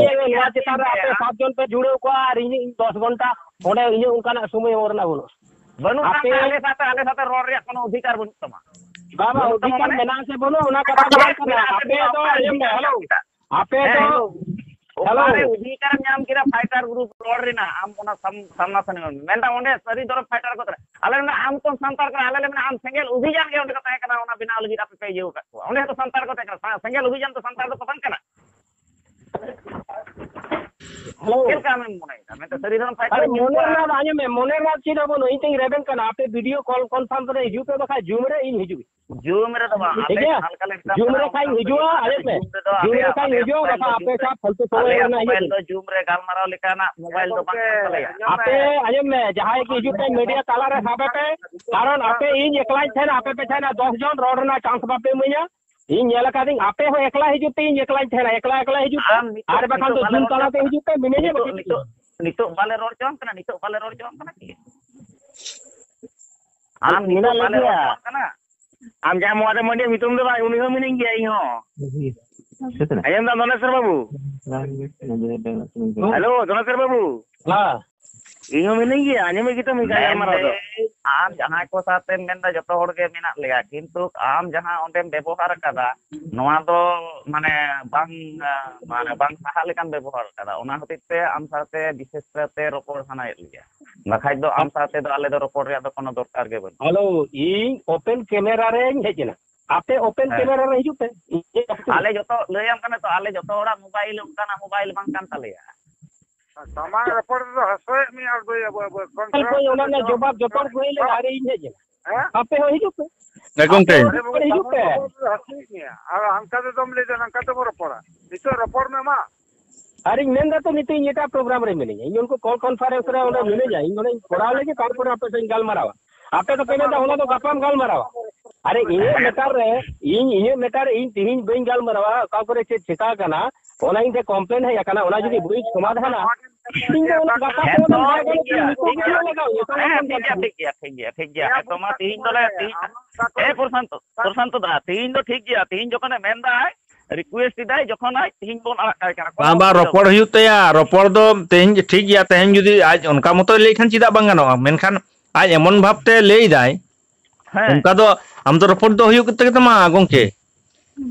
ᱱᱚᱣᱟ ᱪᱮᱛᱟᱱ ᱨᱮ ᱟᱯᱮ ᱥᱟᱛ ᱡᱚᱱ ᱯᱮ ᱡᱩᱲᱟᱹᱣ ᱠᱚᱣᱟ ᱟᱨ ᱤᱧ, ᱤᱧ ᱫᱚᱥ ᱜᱷᱚᱱᱴᱟ ᱚᱸᱰᱮ ᱤᱧᱟᱹᱜ ᱚᱱᱠᱟᱱᱟᱜ ᱥᱚᱢᱚᱭ ᱦᱚᱸ ᱨᱮᱱᱟᱜ ᱵᱟᱹᱱᱩᱜᱼᱟ᱾ ᱵᱟᱹᱱᱩᱜ ᱟᱯᱮ ᱛᱟᱢᱟ, ᱟᱞᱮ ᱥᱟᱛᱮ, ᱟᱞᱮ ᱥᱟᱛᱮ ᱨᱚᱲ ᱨᱮᱭᱟᱜ ᱠᱳᱱᱳ ᱚᱫᱷᱤᱠᱟᱨ ᱵᱟᱹᱱᱩᱜ ᱛᱟᱢᱟ᱾ ᱵᱟᱵᱟ, ᱵᱟᱹᱱᱩᱜ ᱛᱟᱢᱟ ᱚᱫᱷᱤᱠᱟᱨ ᱢᱟᱱᱮ? ᱢᱮᱱᱟᱜ ᱥᱮ ᱵᱟᱹᱱᱩᱜ, ᱚᱱᱟ ᱠᱟᱛᱷᱟ ᱫᱚ ᱵᱟᱝ ᱠᱟᱱᱟ᱾ ᱢᱮᱱᱟᱜ ᱥᱮ ᱟᱯᱮ ᱵᱟᱹᱱᱩᱜ, ᱫᱚ ᱟᱯᱮ ᱟᱸᱡᱚᱢ ᱢᱮ, ᱚᱫᱷᱤᱠᱟᱨ ᱦᱮᱞᱳ᱾ ᱪᱮᱫᱟᱜ? ᱟᱯᱮ ᱦᱮᱸ, ᱫᱚ, ᱦᱮᱞᱳ᱾ ᱚᱠᱟᱨᱮ ᱦᱮᱞᱳ᱾ ᱚᱫᱷᱤᱠᱟᱨᱮᱢ ᱧᱟᱢ ᱠᱮᱫᱟ fighter group ᱨᱚᱲ ᱨᱮᱱᱟᱜ? ᱟᱢ ᱚᱱᱟ ᱥᱟᱢ-, ᱥᱟᱢᱱᱟ ᱥᱟᱢᱱᱤ ᱢᱮᱱᱫᱟ ᱚᱸᱰᱮ ᱥᱟᱹᱨᱤ ᱫᱷᱚᱨᱚᱢ fighter ᱠᱚ ᱛᱟᱦᱮᱸ᱾ ᱟᱞᱮ ᱢᱮᱱᱟ ᱟᱢ ᱛᱚᱢ ᱥᱟᱱᱛᱟᱲ ᱠᱟᱱᱟ, ᱟᱞᱮ ᱞᱮ ᱢᱮᱱᱟ ᱟᱢ ᱥᱮᱸᱜᱮᱞ ᱚᱵᱷᱤᱡᱟᱱ ᱜᱮ ᱚᱸᱰᱮ ᱠᱚ ᱛᱟᱦᱮᱸ ᱠᱟᱱᱟ, ᱚᱱᱟ ᱵᱮᱱᱟᱣ ᱞᱟᱹᱜᱤᱫ ᱟᱯᱮ ᱯᱮ ᱤᱭᱟᱹ ᱟᱠᱟᱫ ᱠᱚᱣᱟ᱾ ᱚᱸᱰᱮ ᱦᱚᱸᱛᱚ ᱥᱟᱱᱛᱟᱲ ᱠᱚ ᱛᱟᱦᱮᱸ ᱠᱟᱱᱟ᱾ ᱥᱟ-, ᱥᱮᱸᱜᱮᱞ ᱚᱵᱷᱤᱡᱟᱱ ᱫᱚ ᱥᱟᱱᱛᱟᱲ ᱫᱚᱠᱚ ᱵᱟᱝ ᱠᱟᱱᱟ᱾ ᱦᱮᱞᱳ᱾ ᱪᱮᱫ ᱞᱮᱠᱟ ᱟᱢᱮᱢ ᱢᱚᱱᱮᱭᱮᱫᱟ? ᱢᱮᱱᱛᱮ ᱥᱟᱹᱨᱤ ᱫᱷᱚᱨᱚᱢ fighter ᱟᱨᱮ ᱧᱩᱛᱩᱢ ᱢᱚᱱᱮ ᱠᱚ ᱨᱮᱱᱟᱜ ᱫᱚ ᱟᱸᱡᱚᱢ ᱢᱮ, ᱢᱚᱱᱮ ᱨᱮᱱᱟᱜ ᱪᱮᱫ ᱦᱚᱸ ᱵᱟᱹᱱᱩᱜ᱾ ᱤᱧ ᱛᱤᱧ ᱨᱮᱵᱮᱱ ᱠᱟᱱᱟ, ᱟᱯᱮ video call conference ᱨᱮ ᱦᱤᱡᱩᱜ ᱯᱮ, ᱵᱟᱠᱷᱟᱡ Zoom ᱨᱮ ᱤᱧ ᱦᱤᱡᱩᱜ᱾ Zoom ᱨᱮᱫᱚ ᱵᱟᱝ, ᱴᱷᱤᱠ ᱟᱞᱮ ᱜᱮᱭᱟ? ᱡᱟᱦᱟᱸ ᱞᱮᱠᱟ ᱞᱮ ᱢᱮᱛᱟᱢ Zoom ᱠᱟᱱᱟ, ᱨᱮ ᱚᱱᱠᱟ ᱠᱷᱟᱡ ᱫᱚ ᱦᱤᱡᱩᱜᱼᱟ, ᱵᱟᱝ᱾ ᱟᱞᱮ ᱟᱸᱡᱚᱢ ᱢᱮ᱾ Zoom ᱨᱮᱫᱚ Zoom ᱨᱮ ᱟᱞᱮᱭᱟᱜ ᱠᱷᱟᱡ mobile ᱦᱤᱡᱩᱜᱼᱟ, ᱫᱚ ᱵᱟᱠᱷᱟᱡ ᱟᱯᱮ ᱟᱞᱮᱭᱟᱜ ᱥᱟᱶ ᱯᱷᱟᱞᱛᱩ ᱥᱚᱢᱚᱭ ᱟᱞᱮᱭᱟᱜ ᱨᱮᱱᱟᱜ ᱤᱭᱟᱹ mobile ᱫᱚ᱾ ᱫᱚ Zoom ᱨᱮ ᱜᱟᱞᱢᱟᱨᱟᱣ ᱞᱮᱠᱟᱱᱟᱜ mobile ᱫᱚ ᱵᱟᱝ ᱠᱟᱱ ᱛᱟᱞᱮᱭᱟ᱾ ᱟᱯᱮ ᱟᱸᱡᱚᱢ ᱢᱮ, ᱡᱟᱦᱟᱸᱭ ᱜᱮ ᱦᱤᱡᱩᱜ ᱯᱮ media ᱛᱟᱞᱟ ᱨᱮ ᱥᱟᱵᱮ ᱯᱮ, ᱠᱟᱨᱚᱱ ᱟᱯᱮ ᱤᱧ ᱮᱠᱞᱟᱧ ᱛᱟᱦᱮᱱᱟ, ᱟᱯᱮ ᱯᱮ ᱛᱟᱦᱮᱱᱟ ᱫᱚᱥ ᱡᱚᱱ, ᱨᱚᱲ ᱨᱮᱱᱟᱜ chance ᱵᱟᱯᱮ ᱤᱢᱟᱹᱧᱟ᱾ ᱤᱧ ᱧᱮᱞ ᱟᱠᱟᱫᱤᱧ, ᱟᱯᱮ ᱦᱚᱸ ᱮᱠᱞᱟ ᱦᱤᱡᱩᱜ ᱯᱮ, ᱤᱧ ᱮᱠᱞᱟᱧ ᱛᱟᱦᱮᱱᱟ, ᱮᱠᱞᱟ ᱮᱠᱞᱟ ᱦᱤᱡᱩᱜ ᱯᱮ, ᱟᱢ ᱱᱤᱛᱚᱜ, ᱟᱨ ᱵᱟᱠᱷᱟᱱ ᱱᱤᱛᱚᱜ ᱫᱚ ᱵᱟᱞᱮ Zoom ᱨᱚᱲ ᱛᱟᱞᱟ ᱡᱚᱝ ᱛᱮ ᱠᱟᱱᱟ᱾ ᱦᱤᱡᱩᱜ ᱯᱮ, ᱢᱤᱱᱟᱹᱧᱟ ᱱᱤᱛᱚᱜ, ᱵᱟᱹᱠᱤ ᱱᱤᱛᱚᱜ, ᱱᱤᱛᱚᱜ ᱵᱟᱞᱮ ᱨᱚᱲ ᱡᱚᱝ ᱠᱟᱱᱟ, ᱱᱤᱛᱚᱜ ᱵᱟᱞᱮ ᱨᱚᱲ ᱡᱚᱝ ᱠᱟᱱᱟ ᱠᱤ? ᱟᱢ ᱱᱤᱛᱚᱜ ᱢᱮᱱᱟᱜ ᱵᱟᱞᱮ ᱨᱚᱲ ᱞᱮᱜᱮᱭᱟ᱾ ᱡᱚᱝ ᱠᱟᱱᱟ᱾ ᱟᱢ ᱡᱟᱦᱟᱸᱭ ᱢᱚᱦᱟᱫᱮᱵ ᱢᱟᱹᱱᱰᱤ ᱧᱩᱛᱩᱢ ᱫᱚ ᱵᱟᱝ, ᱩᱱᱤ ᱦᱚᱸ ᱢᱤᱱᱟᱹᱧ ᱜᱮᱭᱟ, ᱤᱧ ᱦᱚᱸ᱾ ᱟᱸᱡᱚᱢ ᱫᱟᱢ ᱫᱷᱚᱱᱮᱥᱣᱚᱨ ᱵᱟᱹᱵᱩ? ᱦᱮᱞᱳ, ᱫᱷᱚᱱᱮᱥᱣᱚᱨ ᱵᱟᱹᱵᱩ? ᱦᱮᱸ᱾ ᱤᱧ ᱦᱚᱸ ᱢᱤᱱᱟᱹᱧ ᱜᱮᱭᱟ, ᱟᱸᱡᱚᱢᱮᱫ ᱜᱮᱛᱟᱢ ᱤᱧ ᱜᱟᱞᱢᱟᱨᱟᱣ ᱫᱚ᱾ ᱢᱮᱱᱫᱟᱹᱧ, ᱟᱢ ᱡᱟᱦᱟᱸᱭ ᱠᱚ ᱥᱟᱶᱛᱮᱢ ᱢᱮᱱᱫᱟ ᱡᱚᱛᱚ ᱦᱚᱲ ᱜᱮ ᱢᱮᱱᱟᱜ ᱞᱮᱭᱟ, ᱠᱤᱱᱛᱩ ᱟᱢ ᱡᱟᱦᱟᱸ ᱚᱸᱰᱮᱢ ᱵᱮᱵᱚᱦᱟᱨ ᱟᱠᱟᱫᱟ, ᱱᱚᱣᱟ ᱫᱚ ᱢᱟᱱᱮ ᱵᱟᱝ, ᱢᱟᱱᱮ ᱵᱟᱝ ᱥᱟᱦᱟᱜ ᱞᱮᱠᱟᱱ ᱵᱮᱵᱚᱦᱟᱨ ᱟᱠᱟᱫᱟ᱾ ᱚᱱᱟ ᱦᱚᱛᱮᱡ ᱛᱮ ᱟᱢ ᱥᱟᱶᱛᱮ ᱵᱤᱥᱮᱥ ᱠᱟᱛᱮ ᱨᱚᱯᱚᱲ ᱥᱟᱱᱟᱭᱮᱫ ᱞᱮᱭᱟ, ᱵᱟᱠᱷᱟᱡ ᱫᱚ ᱟᱢ ᱥᱟᱶᱛᱮ ᱫᱚ ᱟᱞᱮ ᱫᱚ ᱨᱚᱯᱚᱲ ᱨᱮᱭᱟᱜ ᱫᱚ ᱠᱳᱱᱳ ᱫᱚᱨᱠᱟᱨ ᱜᱮ ᱵᱟᱹᱱᱩᱜ᱾ ᱦᱮᱞᱳ, ᱤᱧ open camera ᱨᱮᱧ ᱦᱮᱡ ᱮᱱᱟ, ᱟᱯᱮ open ᱦᱮᱸ᱾ Camera ᱨᱮ ᱦᱤᱡᱩᱜ ᱯᱮ᱾ ᱤᱧ ᱟᱞᱮ ᱡᱚᱛᱚ, ᱞᱟᱹᱭᱟᱢ ᱠᱟᱱᱟ ᱛᱚ, ᱟᱞᱮ ᱡᱚᱛᱚ ᱦᱚᱲᱟᱜ mobile ᱚᱱᱠᱟᱱᱟᱜ mobile ᱵᱟᱝ ᱠᱟᱱ ᱛᱟᱞᱮᱭᱟ᱾ ᱥᱟᱢᱟᱝ ᱨᱚᱯᱚᱲ ᱨᱮᱫᱚ ᱦᱟᱹᱥᱩᱭᱮᱫ ᱢᱮᱭᱟ ᱟᱨ ᱵᱟᱹᱭ ᱟᱵᱚ, ᱟᱵᱚ ᱠᱚᱱᱯᱷᱟᱨᱮᱱᱥ ᱦᱳᱭ, ᱚᱱᱟ ᱨᱮᱱᱟᱜ ᱨᱮᱫᱚ ᱡᱚᱵᱟᱵ ᱡᱚᱛᱚ ᱦᱚᱲ ᱠᱚ ᱦᱮᱡ ᱞᱮᱱᱟ, ᱟᱨ ᱤᱧ ᱦᱮᱡ ᱮᱱᱟ᱾ ᱦᱮᱸ? ᱟᱯᱮ ᱦᱚᱸ ᱦᱤᱡᱩᱜ ᱯᱮ᱾ ᱦᱮᱸ, ᱜᱚᱢᱠᱮ᱾ ᱟᱯᱮ ᱦᱚᱸ ᱦᱤᱡᱩᱜ ᱯᱮ᱾ ᱟᱨ ᱦᱟᱱᱠᱟ ᱛᱮᱫᱚᱢ ᱞᱟᱹᱭᱫᱟ, ᱱᱚᱝᱠᱟ ᱛᱮᱵᱚ ᱨᱚᱯᱚᱲᱟ᱾ ᱱᱤᱛᱚᱜ ᱨᱚᱯᱚᱲ ᱢᱮ ᱢᱟ᱾ ᱟᱨᱤᱧ ᱢᱮᱱᱫᱟ ᱛᱚ, ᱱᱤᱛᱚᱜ ᱤᱧ ᱮᱴᱟᱜ ᱯᱨᱳᱜᱨᱟᱢ ᱨᱮ ᱢᱤᱱᱟᱹᱧᱟ, ᱤᱧ ᱩᱱᱠᱩ ᱠᱚᱞ ᱠᱚᱱᱯᱷᱟᱨᱮᱱᱥ ᱨᱮ ᱚᱸᱰᱮ ᱢᱤᱱᱟᱹᱧᱟ, ᱤᱧ ᱚᱸᱰᱮᱧ ᱠᱚᱨᱟᱣ ᱞᱮᱜᱮ, ᱛᱟᱨᱯᱚᱨᱮ ᱟᱯᱮ ᱥᱟᱶ ᱤᱧ ᱜᱟᱞᱢᱟᱨᱟᱣᱟ᱾ ᱟᱯᱮ ᱫᱚᱯᱮ ᱢᱮᱱᱫᱟ ᱚᱱᱟ ᱫᱚ ᱜᱟᱯᱟᱢ ᱜᱟᱞᱢᱟᱨᱟᱣᱟ᱾ ᱟᱨᱮ, ᱤᱧᱟᱹᱜ ᱢᱮᱴᱟᱨ ᱨᱮ, ᱤᱧ ᱤᱧᱟᱹᱜ ᱢᱮᱴᱟᱨ ᱨᱮ ᱤᱧ ᱛᱤᱦᱤᱧ ᱵᱟᱹᱧ ᱜᱟᱞᱢᱟᱨᱟᱣᱟ, ᱚᱠᱟ ᱠᱚᱨᱮ ᱪᱮᱫ ᱪᱮᱠᱟ ᱠᱟᱱᱟ, ᱚᱱᱟ ᱤᱧ ᱴᱷᱮᱱ ᱠᱚᱢᱯᱞᱮᱱ ᱦᱮᱡ ᱟᱠᱟᱱᱟ, ᱚᱱᱟ ᱡᱩᱫᱤ ᱵᱟᱹᱧ ᱥᱚᱢᱟᱫᱷᱟᱱᱟ, ᱤᱧ ᱫᱚ ᱚᱱᱟ ᱜᱟᱯᱟ ᱦᱮᱸ ᱛᱚ, ᱠᱷᱚᱱ ᱴᱷᱤᱠ ᱜᱮᱭᱟ, ᱱᱤᱛᱚᱜ ᱴᱷᱤᱠ ᱜᱮ ᱜᱮᱭᱟ᱾ ᱞᱟᱜᱟᱣ ᱤᱧᱟ, ᱛᱟᱦᱚᱞᱮ ᱦᱮᱸ, ᱠᱷᱟᱱ ᱴᱷᱤᱠ ᱜᱮᱭᱟ, ᱵᱟᱝ ᱴᱷᱤᱠ ᱜᱮᱭᱟ, ᱴᱷᱤᱠ ᱜᱮᱭᱟ, ᱴᱷᱤᱠ ᱜᱮᱭᱟ᱾ ᱦᱮᱸ ᱛᱚ, ᱢᱟ ᱛᱤᱦᱤᱧ ᱫᱚᱞᱮ, ᱛᱤᱦᱤᱧ, ᱮ ᱯᱨᱚᱥᱟᱱᱛᱚ, ᱯᱨᱚᱥᱟᱱᱛᱚ ᱫᱟ, ᱛᱤᱦᱤᱧ ᱫᱚ ᱴᱷᱤᱠ ᱜᱮᱭᱟ, ᱛᱤᱦᱤᱧ ᱡᱚᱠᱷᱚᱱᱮ ᱢᱮᱱᱫᱟᱭ, ᱨᱤᱠᱩᱭᱮᱥᱴ ᱮᱫᱟᱭ, ᱡᱚᱠᱷᱚᱱ ᱟᱡ ᱛᱤᱦᱤᱧ ᱵᱚᱱ ᱟᱲᱟᱜ ᱠᱟᱭ ᱠᱟᱱᱟ, ᱠᱳᱱᱳ ᱵᱟᱝ, ᱵᱟᱝ, ᱚᱥᱩᱵᱤᱫᱷᱟ ᱨᱚᱯᱚᱲ ᱵᱟᱹᱱᱩᱜᱼᱟ᱾ ᱦᱩᱭᱩᱜ ᱛᱟᱭᱟ, ᱨᱚᱯᱚᱲ ᱫᱚ ᱛᱮᱦᱮᱧ ᱴᱷᱤᱠ ᱜᱮᱭᱟ, ᱛᱮᱦᱮᱧ ᱡᱩᱫᱤ ᱟᱡ ᱚᱱᱠᱟ ᱢᱚᱛᱚᱭ ᱞᱟᱹᱭ ᱠᱷᱟᱱ ᱪᱮᱫᱟᱜ ᱵᱟᱝ ᱜᱟᱱᱚᱜᱼᱟ? ᱢᱮᱱᱠᱷᱟᱱ ᱟᱡ ᱮᱢᱚᱱ ᱵᱷᱟᱵᱽᱛᱮ ᱞᱟᱹᱭ ᱮᱫᱟᱭ, ᱦᱮᱸ᱾ ᱚᱱᱠᱟ ᱫᱚ ᱟᱢ ᱫᱚ ᱨᱚᱯᱚᱲ ᱫᱚ ᱦᱩᱭᱩᱜ ᱛᱮᱜᱮ ᱛᱟᱢᱟ, ᱜᱚᱝᱠᱮ᱾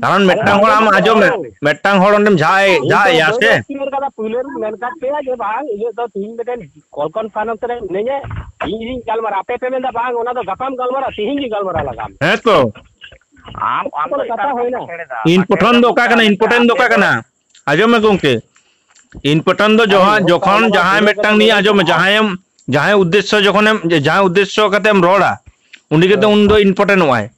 ᱠᱟᱨᱚᱱ ᱟᱨ ᱢᱤᱫᱴᱟᱝ ᱦᱚᱲ ᱟᱢ ᱟᱸᱡᱚᱢ ᱢᱮ, ᱢᱤᱫᱴᱟᱝ ᱦᱚᱲ ᱚᱸᱰᱮᱢ ᱡᱟᱦᱟᱸᱭ, ᱤᱧ ᱡᱟᱦᱟᱸᱭ ᱫᱚ ᱮᱭᱟ ᱵᱟᱹᱧ ᱥᱮ᱾ ᱚᱥᱤᱠᱟᱹᱨ ᱠᱟᱫᱟ, ᱯᱩᱭᱞᱟᱹ ᱨᱤᱧ ᱢᱮᱱ ᱠᱟᱫ ᱯᱮᱭᱟ ᱡᱮ ᱵᱟᱝ, ᱤᱧᱟᱹᱜ ᱫᱚ ᱛᱤᱦᱤᱧ ᱢᱤᱫᱴᱮᱱ ᱠᱚᱞ ᱠᱚᱱᱯᱷᱟᱨᱮᱱᱥ ᱨᱮ ᱢᱤᱱᱟᱹᱧᱟ, ᱤᱧ ᱤᱧ ᱜᱟᱞᱢᱟᱨᱟᱣ, ᱟᱯᱮ ᱯᱮ ᱢᱮᱱᱫᱟ ᱵᱟᱝ, ᱚᱱᱟ ᱫᱚ ᱜᱟᱯᱟᱢ ᱜᱟᱞᱢᱟᱨᱟᱣ, ᱛᱤᱦᱤᱧ ᱜᱮ ᱜᱟᱞᱢᱟᱨᱟᱣ ᱞᱟᱜᱟᱣ ᱢᱮ᱾ ᱦᱮᱸ ᱛᱚ᱾ ᱟᱢ, ᱟᱢ ᱫᱚ ᱠᱟᱛᱷᱟ ᱮᱴᱟᱜ ᱨᱚᱠᱚᱢ ᱦᱩᱭᱱᱟ᱾ ᱵᱟᱠᱷᱮᱲ ᱮᱫᱟ᱾ ᱤᱢᱯᱚᱨᱴᱮᱱᱴ ᱵᱟᱠᱷᱮᱲ ᱫᱚ ᱚᱠᱟ ᱱᱚᱝᱠᱟ ᱠᱟᱱᱟ? ᱢᱮᱱᱟᱜᱼᱟ, ᱤᱢᱯᱚᱨᱴᱮᱱᱴ ᱫᱚ ᱟᱯᱮ ᱚᱠᱟ ᱫᱚ ᱠᱟᱱᱟ? ᱟᱸᱡᱚᱢ ᱢᱮ ᱜᱚᱝᱠᱮ, ᱤᱢᱯᱚᱨᱴᱮᱱᱴ ᱫᱚ ᱟᱨᱮ ᱡᱚᱦᱟᱸ, ᱤᱧ ᱫᱚ ᱡᱚᱠᱷᱚᱱ ᱠᱟᱹᱢᱤ ᱡᱟᱦᱟᱸᱭ ᱠᱟᱱᱟ ᱢᱤᱫᱴᱟᱝ ᱱᱤᱭᱮ ᱵᱚᱞᱮ ᱟᱸᱡᱚᱢ ᱢᱮ, ᱡᱟᱦᱟᱸ ᱡᱟᱦᱟᱸᱭᱮᱢ, ᱡᱟᱦᱟᱸᱭ ᱩᱫᱽᱫᱮᱥᱥᱚ ᱡᱚᱠᱷᱚᱱᱮᱢ, ᱡᱟᱦᱟᱸᱭ ᱩᱫᱽᱫᱮᱥᱥᱚ ᱠᱟᱛᱮᱢ ᱨᱚᱲᱟ, ᱩᱱᱤ ᱜᱮᱛᱚ ᱦᱮᱸ᱾ ᱩᱱ ᱫᱚ ᱤᱢᱯᱚᱨᱴᱮᱱᱴ ᱚᱜᱼᱟᱭ᱾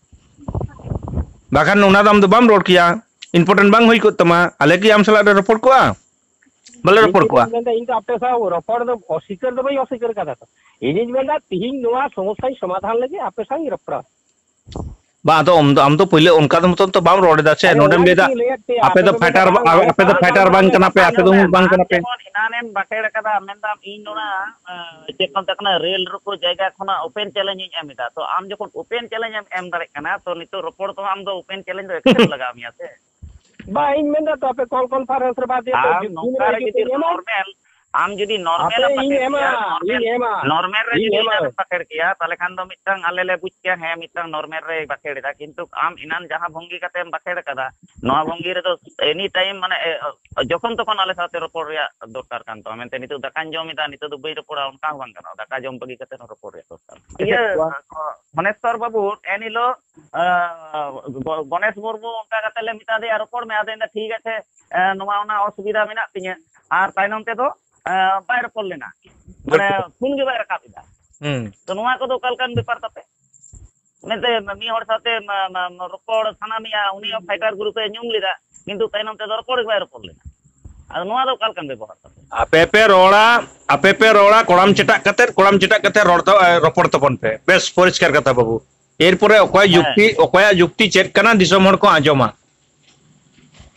ᱵᱟᱠᱷᱟᱱ ᱚᱱᱟ ᱫᱚ ᱟᱢ ᱫᱚ ᱵᱟᱢ ᱨᱚᱲ ᱠᱮᱭᱟ, ᱤᱢᱯᱚᱨᱴᱮᱱᱴ ᱵᱟᱝ ᱦᱩᱭ ᱠᱚᱜ ᱛᱟᱢᱟ, ᱟᱞᱮ ᱠᱤ ᱟᱢ ᱥᱟᱞᱟᱜ ᱞᱮ ᱨᱚᱯᱚᱲ ᱠᱚᱜᱼᱟ? ᱵᱟᱞᱮ ᱤᱧ ᱨᱚᱯᱚᱲ ᱠᱚᱣᱟ᱾ ᱪᱮᱫᱟᱜ ᱢᱮᱱᱫᱟ, ᱤᱧ ᱫᱚ ᱟᱯᱮ ᱥᱟᱶ ᱨᱚᱯᱚᱲ ᱫᱚ ᱚᱥᱤᱠᱟᱹᱨ ᱫᱚ ᱵᱟᱹᱧ ᱚᱥᱤᱠᱟᱹᱨ ᱠᱟᱫᱟ ᱛᱚ᱾ ᱤᱧᱤᱧ ᱢᱮᱱᱫᱟ, ᱛᱤᱦᱤᱧ ᱱᱚᱣᱟ ᱥᱚᱢᱚᱥᱥᱟᱧ ᱥᱚᱢᱟᱫᱷᱟᱱ ᱞᱟᱹᱜᱤᱫ ᱟᱯᱮ ᱥᱟᱶ ᱤᱧ ᱨᱚᱯᱚᱲᱟ᱾ ᱵᱟ, ᱟᱫᱚ ᱟᱢ ᱫᱚ, ᱟᱢ ᱫᱚ ᱯᱳᱭᱞᱳ ᱚᱱᱠᱟ ᱫᱚ ᱢᱚᱛᱚᱱ ᱛᱚ ᱵᱟᱢ ᱨᱚᱲ ᱮᱫᱟ ᱥᱮ, ᱟᱨᱮ, ᱱᱚᱰᱮᱢ ᱚᱱᱟ ᱞᱟᱹᱭᱫᱟ, ᱜᱮᱛᱚᱧ ᱞᱟᱹᱭᱟᱫ ᱯᱮᱭᱟ, ᱟᱯᱮ ᱟᱯᱮ ᱫᱚ ᱯᱮ ᱢᱮᱱᱫᱟ ᱯᱷᱟᱭᱴᱟᱨ ᱵᱟᱝ, ᱵᱟ-, ᱚᱱᱟ ᱟᱯᱮ ᱫᱚ ᱯᱷᱟᱭᱴᱟᱨ ᱵᱟᱝ ᱠᱟᱱᱟ ᱯᱮ, ᱟᱯᱮ ᱫᱚ ᱟᱸᱡᱚᱢ ᱢᱩᱸᱰ ᱢᱮ, ᱵᱟᱝ ᱟᱢ ᱠᱟᱱᱟ ᱯᱮ᱾ ᱡᱮᱢᱚᱱ ᱮᱱᱟᱱᱮᱢ ᱵᱟᱠᱷᱮᱲ ᱠᱟᱫᱟ, ᱢᱮᱱᱫᱟᱢ ᱤᱧ ᱱᱚᱣᱟ, ᱮᱸ, ᱪᱮᱫ ᱠᱚ ᱢᱮᱛᱟᱜ ᱠᱟᱱᱟ, ᱨᱮᱞ ᱨᱳᱠᱳ ᱡᱟᱭᱜᱟ ᱠᱷᱚᱱᱟᱜ ᱳᱯᱮᱱ ᱪᱮᱞᱮᱧᱡᱽ ᱤᱧ ᱮᱢ ᱮᱫᱟ᱾ ᱛᱚ ᱟᱢ ᱡᱚᱠᱷᱚᱱ ᱳᱯᱮᱱ ᱪᱮᱞᱮᱧᱡᱽ ᱮᱢ ᱮᱢ ᱫᱟᱲᱮᱭᱟᱜ ᱠᱟᱱᱟ, ᱛᱚ ᱱᱤᱛᱚᱜ ᱨᱚᱯᱚᱲ ᱛᱮᱦᱚᱸ ᱟᱢ ᱫᱚ ᱳᱯᱮᱱ ᱪᱮᱞᱮᱧᱡᱽ ᱫᱚ ᱮᱠᱥᱮᱯᱴ ᱞᱟᱜᱟᱣ ᱢᱮᱭᱟ ᱥᱮ? ᱵᱟ, ᱤᱧ ᱢᱮᱱᱫᱟ ᱛᱚ, ᱟᱯᱮ ᱠᱚᱞ ᱠᱚᱱᱯᱷᱟᱨᱮᱱᱥ ᱨᱮ ᱵᱟᱫ ᱤᱭᱟᱹ ᱛᱮ ᱟᱢ ᱡᱩ-, ᱱᱚᱝᱠᱟ ᱨᱮ ᱨᱮ ᱡᱩᱫᱤ ᱡᱩᱫᱤ ᱮᱢᱟ᱾ ᱱᱚᱨᱢᱮᱞ, ᱟᱢ ᱡᱩᱫᱤ ᱱᱚᱨᱢᱮᱞ ᱤᱧ ᱮᱢ ᱵᱟᱠᱷᱮᱲ ᱮᱢᱟ, ᱠᱮᱭᱟ, ᱱᱚᱨᱢᱮᱞ, ᱤᱧ ᱮᱢᱟ, ᱱᱚᱨᱢᱮᱞ ᱨᱮ ᱤᱧ ᱡᱩᱫᱤ ᱮᱢᱟ᱾ ᱤᱱᱟᱹᱢ ᱵᱟᱠᱷᱮᱲ ᱠᱮᱭᱟ, ᱛᱟᱦᱚᱞᱮ ᱠᱷᱟᱱ ᱫᱚ ᱢᱤᱫᱴᱟᱝ ᱟᱞᱮ ᱞᱮ ᱵᱩᱡᱽ ᱠᱮᱭᱟ, ᱦᱮᱸ, ᱢᱤᱫᱴᱟᱝ ᱱᱚᱨᱢᱮᱞ ᱨᱮᱭ ᱵᱟᱠᱷᱮᱲ ᱮᱫᱟ᱾ ᱠᱤᱱᱛᱩ ᱟᱢ ᱮᱱᱟᱱ ᱡᱟᱦᱟᱸ ᱵᱷᱚᱝᱜᱤ ᱠᱟᱛᱮᱢ ᱵᱟᱠᱷᱮᱲ ᱠᱟᱫᱟ, ᱱᱚᱣᱟ ᱵᱷᱚᱝᱜᱤ ᱨᱮᱫᱚ ᱮᱱᱤ ᱴᱟᱭᱤᱢ, ᱢᱟᱱᱮ, ᱮ, ᱡᱚᱠᱷᱚᱱ ᱛᱚᱠᱷᱚᱱ ᱟᱞᱮ ᱥᱟᱶᱛᱮ ᱨᱚᱯᱚᱲ ᱨᱮᱭᱟᱜ ᱫᱚᱨᱠᱟᱨ ᱠᱟᱱ ᱛᱟᱢᱟ᱾ ᱢᱮᱱᱛᱮ ᱱᱤᱛᱚᱜ ᱫᱟᱠᱟᱧ ᱡᱚᱢ ᱮᱫᱟ, ᱱᱤᱛᱚᱜ ᱫᱚ ᱵᱟᱹᱧ ᱨᱚᱯᱚᱲᱟ, ᱚᱱᱠᱟ ᱦᱚᱸ ᱵᱟᱝ ᱜᱟᱱᱚᱜᱼᱟ᱾ ᱫᱟᱠᱟ ᱡᱚᱢ ᱵᱟᱹᱜᱤ ᱠᱟᱛᱮ ᱦᱚᱸ ᱨᱚᱯᱚᱲ ᱨᱮᱭᱟᱜ ᱫᱚᱨᱠᱟᱨ᱾ ᱤᱭᱟᱹ, ᱟᱪᱪᱷᱟ᱾ ᱜᱚ-, ᱜᱚᱱᱮᱥᱣᱚᱨ ᱵᱟᱹᱵᱩ, ᱮᱱ ᱦᱤᱞᱳᱜ, ᱟᱸ, ᱜᱚ-, ᱜᱚᱱᱮᱥ ᱢᱩᱨᱢᱩ ᱚᱱᱠᱟ ᱠᱟᱛᱮ ᱞᱮ ᱢᱮᱛᱟ ᱫᱮᱭᱟ, "ᱨᱚᱯᱚᱲ ᱢᱮ", ᱟᱫᱚ ᱢᱮᱱᱫᱟ, "ᱴᱷᱤᱠ ᱟᱪᱷᱮ, ᱮᱸ, ᱱᱚᱣᱟ ᱚᱱᱟ ᱚᱥᱩᱵᱤᱫᱷᱟ ᱢᱮᱱᱟᱜ ᱛᱤᱧᱟᱹ", ᱟᱨ ᱛᱟᱭᱱᱚᱢ ᱛᱮᱫᱚ, ᱮᱸ, ᱵᱟᱭ ᱨᱚᱯᱚᱲ ᱞᱮᱱᱟ, ᱢᱟᱱᱮ ᱵᱤᱞᱠᱩᱞ᱾ ᱯᱷᱳᱱ ᱜᱮ ᱵᱟᱭ ᱨᱟᱠᱟᱵ ᱮᱫᱟ᱾ ᱦᱩᱸ᱾ ᱛᱚ ᱱᱚᱣᱟ ᱠᱚᱫᱚ ᱚᱠᱟ ᱞᱮᱠᱟᱱ ᱵᱮᱯᱟᱨ ᱛᱟᱯᱮ? ᱢᱮᱱᱛᱮ ᱢᱤᱫ ᱦᱚᱲ ᱥᱟᱶᱛᱮ ᱢᱟ-, ᱢᱟ-, ᱢᱟ-, ᱨᱚᱯᱚᱲ ᱥᱟᱱᱟ ᱢᱮᱭᱟ, ᱩᱱᱤ ᱦᱚᱸ fighter group ᱮ ᱧᱩᱢ ᱞᱮᱫᱟ, ᱠᱤᱱᱛᱩ ᱛᱟᱭᱱᱚᱢ ᱛᱮᱫᱚ ᱨᱚᱯᱚᱲ ᱜᱮ ᱵᱟᱭ ᱨᱚᱯᱚᱲ ᱞᱮᱱᱟ᱾ ᱟᱫᱚ ᱱᱚᱣᱟ ᱫᱚ ᱚᱠᱟ ᱞᱮᱠᱟᱱ ᱵᱮᱵᱚᱦᱟᱨ ᱛᱟᱯᱮ? ᱟᱯᱮ ᱯᱮ ᱨᱚᱲᱟ, ᱟᱯᱮ ᱯᱮ ᱨᱚᱲᱟ, ᱠᱚᱲᱟᱢ ᱪᱮᱴᱟᱜ ᱠᱟᱛᱮ, ᱠᱚᱲᱟᱢ ᱪᱮᱴᱟᱜ ᱠᱟᱛᱮ ᱨᱚᱲ ᱛᱚ, ᱮ, ᱨᱚᱯᱚᱲ ᱛᱟᱵᱚᱱ ᱯᱮ᱾ ᱵᱮᱥ ᱯᱚᱨᱤᱥᱠᱟᱨ ᱠᱟᱛᱷᱟ ᱵᱟᱹᱵᱩ᱾ ᱮᱨᱯᱚᱨᱮ ᱚᱠᱚᱭᱟᱜ ᱦᱮᱸ᱾ ᱡᱩᱠᱛᱤ, ᱚᱠᱚᱭᱟᱜ ᱡᱩᱠᱛᱤ ᱪᱮᱫ ᱠᱟᱱᱟ, ᱫᱤᱥᱚᱢ ᱦᱚᱲ ᱠᱚ ᱟᱸᱡᱚᱢᱟ᱾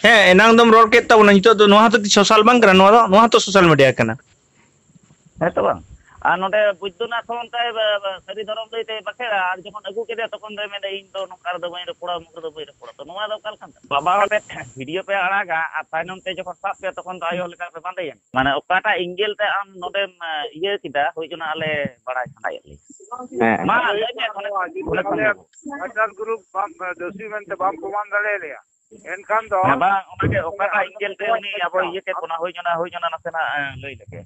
ᱦᱮᱸ, ᱮᱱᱟᱝ ᱫᱚᱢ ᱨᱚᱲ ᱠᱮᱫ ᱛᱟᱵᱚᱱᱟ, ᱱᱤᱛᱚᱜ ᱫᱚ ᱱᱚᱣᱟ ᱦᱚᱸᱛᱚ ᱠᱤ social ᱵᱟᱝ ᱠᱟᱱᱟ? ᱱᱚᱣᱟ ᱫᱚ, ᱱᱚᱣᱟ ᱦᱚᱸᱛᱚ social media ᱠᱟᱱᱟ᱾ ᱦᱮᱸ ᱛᱚ ᱵᱟᱝ? ᱟᱨ ᱱᱚᱰᱮ ᱵᱳᱭᱫᱚᱱᱟᱛᱷ ᱦᱚᱸ ᱚᱱᱠᱟᱭ ᱵᱟ-, ᱵᱟ-, ᱥᱟᱹᱨᱤ ᱫᱷᱚᱨᱚᱢ ᱞᱟᱹᱭ ᱛᱮᱭ ᱵᱟᱠᱷᱮᱲᱟ, ᱟᱨ ᱡᱚᱠᱷᱚᱱ ᱟᱹᱜᱩ ᱠᱮᱫᱮᱭᱟ ᱛᱚᱠᱷᱚᱱ ᱫᱚᱭ ᱢᱮᱱᱫᱟ, "ᱤᱧ ᱫᱚ ᱱᱚᱝᱠᱟ ᱨᱮᱫᱚ ᱵᱟᱹᱧ ᱨᱚᱯᱚᱲᱟ, ᱚᱢᱩᱠ ᱨᱮᱫᱚ ᱵᱟᱹᱧ ᱨᱚᱯᱚᱲᱟ᱾" ᱛᱚ ᱱᱚᱣᱟ ᱫᱚ ᱚᱠᱟ ᱞᱮᱠᱟᱱ ᱠᱟᱛᱷᱟ? ᱵᱟᱵᱟ ᱦᱚᱲ ᱴᱷᱮᱱ video ᱯᱮ ᱟᱲᱟᱜᱟ ᱟᱨ ᱛᱟᱭᱱᱚᱢ ᱛᱮ ᱡᱚᱠᱷᱚᱱ ᱥᱟᱵ ᱯᱮᱭᱟ ᱛᱚᱠᱷᱚᱱ ᱫᱚ ᱟᱭᱳ ᱦᱚᱲ ᱞᱮᱠᱟ ᱯᱮ ᱵᱟᱸᱫᱮᱭᱮᱱ᱾ ᱢᱟᱱᱮ ᱚᱠᱟᱴᱟᱜ angle ᱛᱮ ᱟᱢ ᱱᱚᱰᱮᱢ, ᱮ, ᱤᱭᱟᱹ ᱠᱮᱫᱟ, ᱦᱩᱭ ᱠᱟᱱᱟ ᱟᱞᱮ ᱵᱟᱲᱟᱭ ᱥᱟᱱᱟᱭᱮᱫ ᱞᱮᱭᱟ᱾ ᱦᱮᱸ᱾ ᱢᱟ ᱞᱟᱹᱭ ᱢᱮ, ᱛᱟᱦᱞᱮ ᱠᱷᱚᱱ ᱫᱚ᱾ ᱯᱷᱟᱭᱴᱟᱨ ᱜᱨᱩᱯ ᱵᱟᱢ ᱫᱳᱥᱤ ᱢᱮᱱᱛᱮ ᱵᱟᱢ ᱯᱨᱚᱢᱟᱱ ᱫᱟᱲᱮᱭᱟᱞᱮᱭᱟ, ᱮᱱᱠᱷᱟᱱ ᱫᱚ ᱦᱮᱸ, ᱵᱟᱝ, ᱚᱱᱟᱜᱮ ᱚᱠᱟᱴᱟᱜ angle ᱛᱮ ᱩᱱᱤ ᱟᱵᱚᱭ ᱤᱭᱟᱹ ᱠᱮᱫ ᱵᱚᱱᱟ, ᱦᱩᱭ ᱚᱱᱟ, ᱦᱩᱭ ᱚᱱᱟ ᱱᱟᱥᱮᱱᱟᱜ, ᱮ, ᱞᱟᱹᱭ ᱞᱮᱜᱮ᱾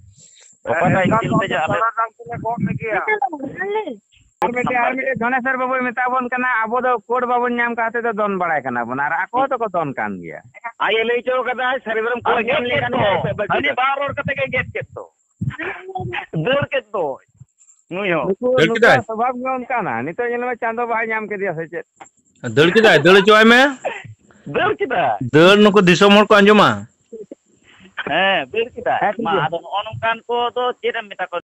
ᱚᱠᱟᱴᱟᱜ ᱮᱱᱠᱷᱟᱱ angle ᱫᱚ ᱛᱮ ᱡᱮ ᱟᱞᱮ ᱥᱟᱨᱟ ᱫᱟᱢ ᱛᱮᱞᱮ ᱜᱚᱜ ᱢᱮᱜᱮᱭᱟ᱾ ᱟᱨ ᱢᱤᱫᱴᱮᱡ, ᱟᱨ ᱢᱤᱫᱴᱮᱡ ᱫᱷᱚᱱᱮᱥᱚᱨ ᱵᱟᱵᱩᱭ ᱢᱮᱛᱟ ᱵᱚᱱ ᱠᱟᱱᱟ, ᱟᱵᱚ ᱫᱚ code ᱵᱟᱵᱚᱱ ᱧᱟᱢ ᱠᱟᱜ ᱛᱮ ᱫᱚ ᱫᱚᱱ ᱵᱟᱲᱟᱭ ᱠᱟᱱᱟ ᱵᱚᱱ, ᱟᱨ ᱟᱠᱚ ᱫᱚᱠᱚ ᱫᱚᱱ ᱠᱟᱱ ᱜᱮᱭᱟ᱾ ᱟᱡ ᱮ ᱞᱟᱹᱭ ᱦᱚᱪᱚ ᱠᱟᱫᱟ, ᱥᱟᱹᱨᱤ ᱫᱷᱚᱨᱚᱢ ᱠᱚ ᱟᱨ ᱧᱟᱢ ᱜᱮᱫ ᱞᱮᱠᱷᱟᱱ ᱠᱮᱫ ᱫᱚ, ᱜᱮ ᱵᱟᱹᱜᱤ ᱦᱟᱹᱱᱤ ᱫᱚ᱾ ᱵᱟᱨ ᱨᱚᱲ ᱠᱟᱛᱮ ᱜᱮ ᱜᱮᱫ ᱠᱮᱫ ᱫᱚ᱾ ᱫᱟᱹᱲ ᱠᱮᱫ ᱫᱚ᱾ ᱱᱩᱭ ᱦᱚᱸ᱾ ᱱᱩᱠᱩ, ᱫᱟᱹᱲ ᱱᱩᱠᱩᱣᱟᱜ ᱠᱮᱫᱟᱭ? ᱥᱚᱵᱷᱟᱵ ᱜᱮ ᱚᱱᱠᱟᱱᱟ᱾ ᱱᱤᱛᱚᱜ ᱧᱮᱞ ᱢᱮ, ᱪᱟᱸᱫᱚ ᱵᱟᱭ ᱧᱟᱢ ᱠᱮᱫᱮᱭᱟ ᱥᱮ ᱪᱮᱫ? ᱫᱟᱹᱲ ᱠᱮᱫᱟᱭ, ᱫᱟᱹᱲ ᱦᱚᱪᱚᱣᱟᱭ ᱢᱮ᱾ ᱫᱟᱹᱲ ᱠᱮᱫᱟᱭ᱾ ᱫᱟᱹᱲ, ᱱᱩᱠᱩ ᱫᱤᱥᱚᱢ ᱦᱚᱲ ᱠᱚ ᱟᱸᱡᱚᱢᱟ᱾ ᱦᱮᱸ, ᱫᱟᱹᱲ ᱠᱮᱫᱟᱭ᱾ ᱦᱮᱸ, ᱴᱷᱤᱠ ᱢᱟ, ᱜᱮᱭᱟ᱾ ᱟᱫᱚ ᱱᱚᱜᱼᱚ ᱱᱚᱝᱠᱟᱱ ᱠᱚ ᱫᱚ ᱪᱮᱫ ᱮᱢ ᱢᱮᱛᱟ ᱠᱚᱣᱟ?